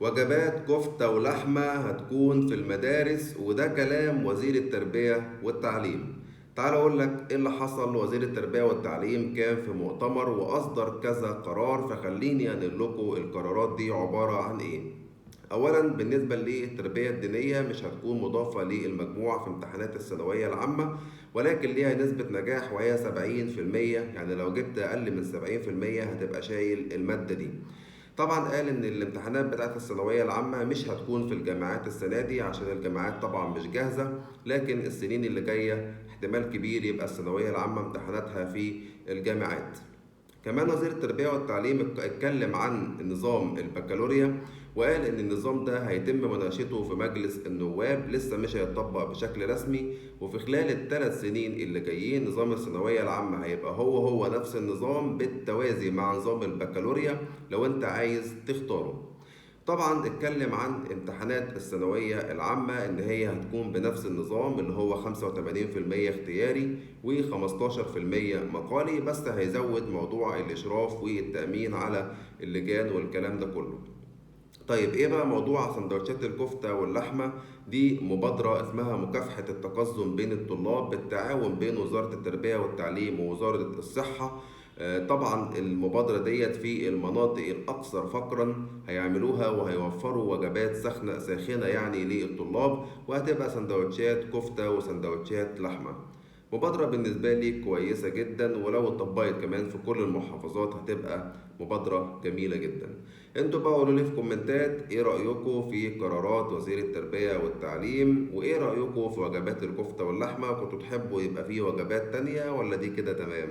وجبات كفتة ولحمة هتكون في المدارس، وده كلام وزير التربية والتعليم. تعال أقول لك إيه اللي حصل. وزير التربية والتعليم كان في مؤتمر وأصدر كذا قرار، فخليني أنقل لكم القرارات دي عبارة عن إيه. أولا بالنسبة للتربية الدينية مش هتكون مضافة للمجموع في امتحانات الثانوية العامة، ولكن ليها نسبة نجاح وهي 70%، يعني لو جبت أقل من 70% هتبقى شايل المادة دي. طبعا قال إن الامتحانات بتاعت الثانوية العامة مش هتكون في الجامعات السنة دي عشان الجامعات طبعا مش جاهزة، لكن السنين اللي جاية احتمال كبير يبقى الثانوية العامة امتحاناتها في الجامعات. كمان وزير التربية والتعليم اتكلم عن نظام البكالوريا، وقال إن النظام ده هيتم مناقشته في مجلس النواب، لسه مش هيتطبق بشكل رسمي، وفي خلال الثلاث سنين اللي جايين نظام الثانوية العامة هيبقى هو نفس النظام بالتوازي مع نظام البكالوريا لو انت عايز تختاره. طبعا اتكلم عن امتحانات الثانوية العامة ان هي هتكون بنفس النظام اللي هو 85% اختياري و15% مقالي، بس هيزود موضوع الاشراف والتأمين على اللجان والكلام ده كله. طيب ايه بقى موضوع سندوتشات الكفتة واللحمة؟ دي مبادرة اسمها مكافحة التقزم بين الطلاب بالتعاون بين وزارة التربية والتعليم ووزارة الصحة. طبعا المبادرة ديت في المناطق الأكثر فقرا هيعملوها، وهيوفروا وجبات ساخنة يعني للطلاب، وهتبقى سندوتشات كفتة وسندوتشات لحمة. مبادرة بالنسبة لي كويسة جدا، ولو اتطبقت كمان في كل المحافظات هتبقى مبادرة جميلة جدا. انتوا بقى قولوا لي في كومنتات ايه رأيكم في قرارات وزير التربية والتعليم، وايه رأيكم في وجبات الكفتة واللحمة؟ كنتوا تحبوا يبقى فيه وجبات تانية ولا دي كده تمام؟